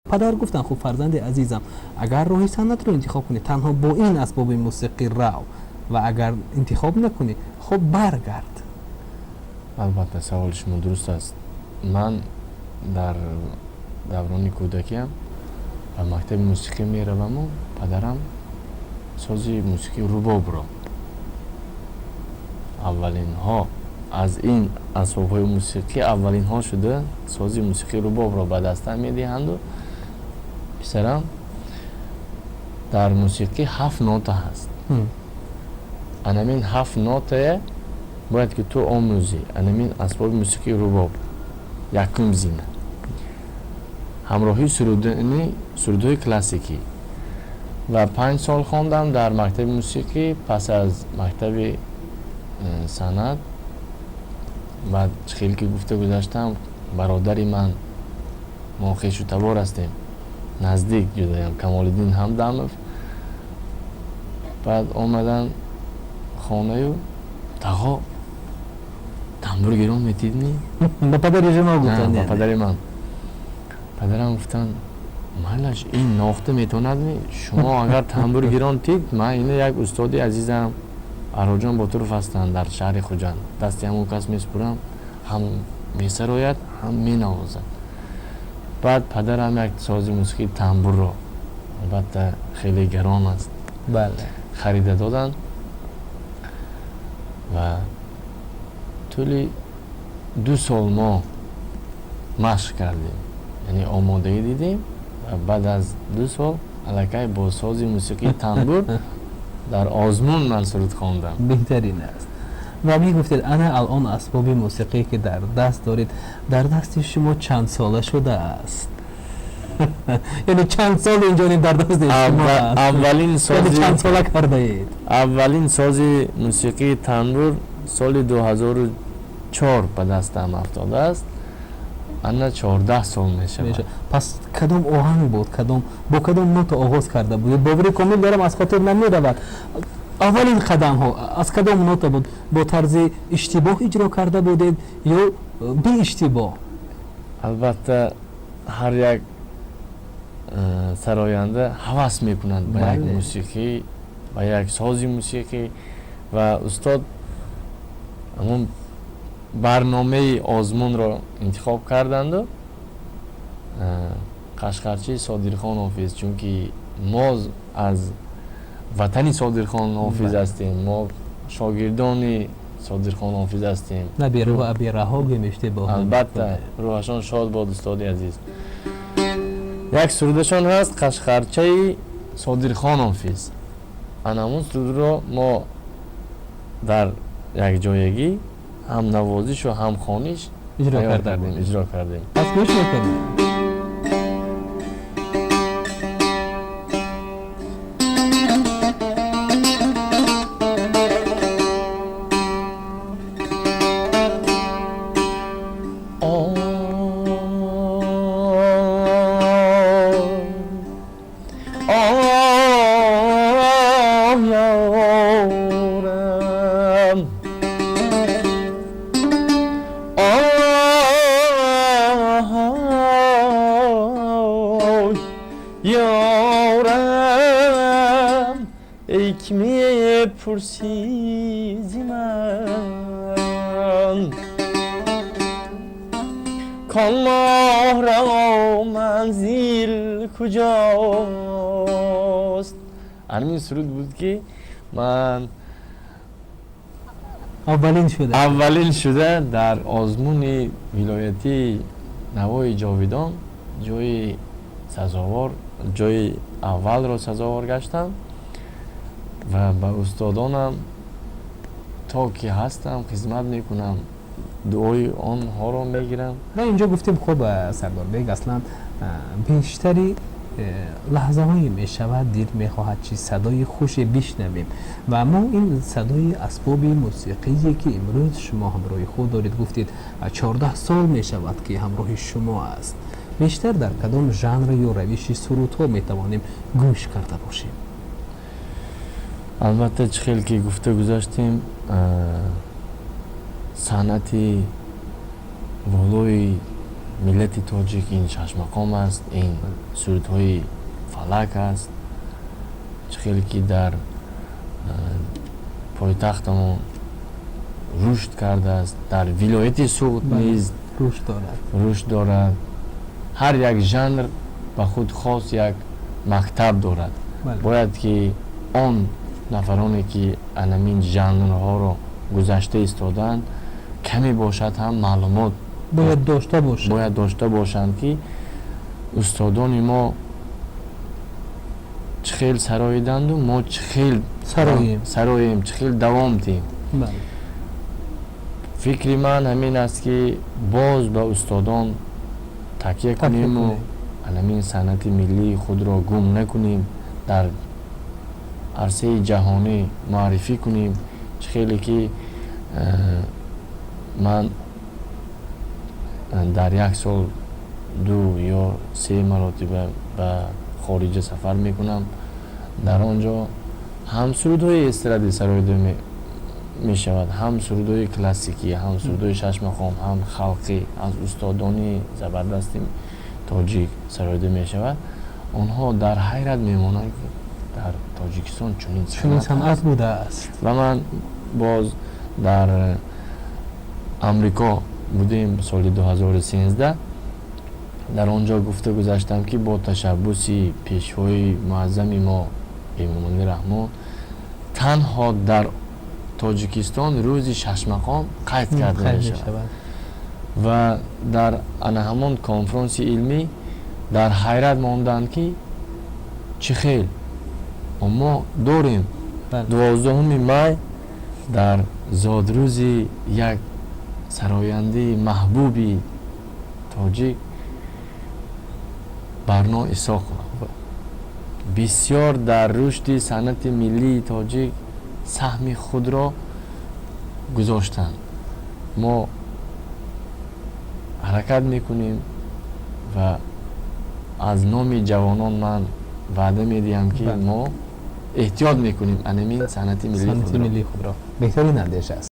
Падар гуфтанд, хуб, фарзанди азизам, агар роҳи санъатро интихоб кунӣ, танҳо бо ин асбоби мусиқӣ рав, ва агар интихоб накунӣ, хуб, баргард. Албатта, саволи шумо дуруст аст. Ман дар даврони кӯдакиам ба мактаби мусиқӣ мераваму падарам сози мусиқии рубобро аввалинҳо аз ин асбобҳои мусиқӣ аввалинҳо шуда сози мусиқии рубобро ба дастам медиҳанду: писарам, дар мусиқӣ ҳафт нота ҳаст, анамин ҳафт нотае бояд ки ту омӯзӣ. Анамин асбоби мусиқии рубоб якум зина ҳамроҳии сурудани сурудҳои классикӣ. Ва 5 сол хондам дар мактаби мусиқӣ. Пас аз мактаби санъат баъд, хеле ки гуфта гузаштам, бародари ман, мо хешу табор ҳастем, наздик ҷудаям, Камолиддин Ҳамдамов, баъд омадан хонаю: тағо, тамбур гирон метидни? Ба падари шумо гуфтанд? Ба падари ман. Падарам гуфтанд: майлаш, ин нохта метавонадми? Шумо агар тамбур гирон тид, ман ина як устоди азизам Ароҷон Ботуров ҳастанд дар шаҳри Хуҷанд, дасти ҳамон кас меспурам, ҳам месарояд, ҳам менавозад. Баъд падарам як сози мусиқии тамбурро, албатта, хеле гарон аст, харида доданд ва тӯли 2 сол мо машқ кардем, яъне омодагӣ дидем, ва баъд аз 2 сол аллакай бо сози мусиқии тамбур дар озмун ман суруд хондам. Беҳтарин аст. Ва мегуфтед, ана алон асбоби мусиқие ки дар даст доред, дар дасти шумо чанд сола шудааст? Яъне чанд сол инҷониб дар дасти шумо аст? Аввалин сози чанд сола кардаед? Аввалин сози мусиқии тамбур соли 2004 ба дастам афтодааст, ана 14 сол мешавад. Пас кадом оҳанг буд, кадом, бо кадом нота оғоз карда будед? Бовари комил дорам, аз хотир намеравад. Аввалин қадамҳо аз кадом нота буд? Бо тарзи иштибоҳ иҷро карда будед ё беиштибоҳ? Албатта, ҳар як сароянда ҳавас мекунад ба як мусиқӣ, ба як сози мусиқӣ, ва устод ҳамон барномаи озмунро интихоб карданду Қашқарчии Содирхон Ҳофиз, чунки мо аз ватани Содирхон Ҳофиз ҳастем, мо шогирдони Содирхон Ҳофиз ҳастем. Набераҳо, абераҳо гӯем, иштибоҳ. Албатта, рӯҳашон шод бод, устоди азиз. Як сурудашон ҳаст, Қашқарчаи Содирхон Ҳофиз, ана ҳамон сурудро мо дар якҷоягӣ ҳам навозишу ҳам хониш иҷро тайёр карда кардем, иҷро кардем. Пас гӯш мекунем. آه یارم، آه یارم، ای که میپرسی ز من، کان ماه را منزل کجاست. ҳамин суруд буд ки ман аввалин шуда. Аввалин шуда дар озмуни вилоятии Навои ҷовидон ҷои сазовор, ҷои аввалро сазовор гаштам ва ба устодонам то ки ҳастам хизмат мекунам, дуои онҳоро мегирам. Ва инҷо гуфтем, хуб, Сардорбек, аслан бештари лаҳзаҳое мешавад, дил мехоҳад чи садои хуше бишнавем, ва мо ин садои асбоби мусиқие ки имрӯз шумо ҳамроҳи худ доред, гуфтед, 14 сол мешавад ки ҳамроҳи шумо аст, бештар дар кадом жанр ё равиши сурудҳо метавонем гӯш карда бошем? Албатта, чӣ хел ки гуфта гузаштем, санъати волои Миллати тоҷик ин шашмақом аст, ин сурудҳои фалак аст. Чӣ хеле ки дар пойтахтамон рушд кардааст, дар вилояти Суғд низ рушд дорад. Ҳар як жанр ба худ хос як мактаб дорад. Бояд ки он нафароне, ки анамин жанрҳоро гузашта истодаанд, каме бошад ҳам маълумот бояд дошта бошанд. Бояд дошта бошанд, ки устодони мо чӣ хел сароиданду мо чӣ хел сароем, чӣ хел давом диҳем. Фикри ман ҳамин аст, ки боз ба устодон такя куниму анамин санъати миллии худро гум накунем, дар арсаи ҷаҳонӣ муаррифӣ кунем. Чӣ хеле ки ман дар як сол ду ё се маротиба ба хориҷа сафар мекунам, дар он ҷо ҳам сурудҳои эстрадӣ сароида мешавад, ҳам сурудҳои классикӣ, ҳам сурудҳои шашмақом, ҳам халқӣ аз устодони забардасти тоҷик сароида мешавад. Онҳо дар ҳайрат мемонанд, ки дар Тоҷикистон чунин чунин санъат будааст. Ва ман боз дар Амрико будем соли 2013, дар он ҷо гуфта гузаштам, ки бо ташаббуси пешвои муаззами мо Эмомалӣ Раҳмон танҳо дар Тоҷикистон рӯзи шашмақом қайд карда мешавад. Ва дар ана ҳамон конфронси илмӣ дар ҳайрат монданд, ки чӣ хел мо дорем 12 май дар зодрӯзи як сарояндаи маҳбуби тоҷик Барно Исоқова, бисёр дар рушди санъати миллии тоҷик саҳми худро гузоштанд. Мо ҳаракат мекунем ва аз номи ҷавонон ман ваъда медиҳам, ки мо эҳтиёт мекунем анамин санъати миллии худро. Беҳтарин андеша аст.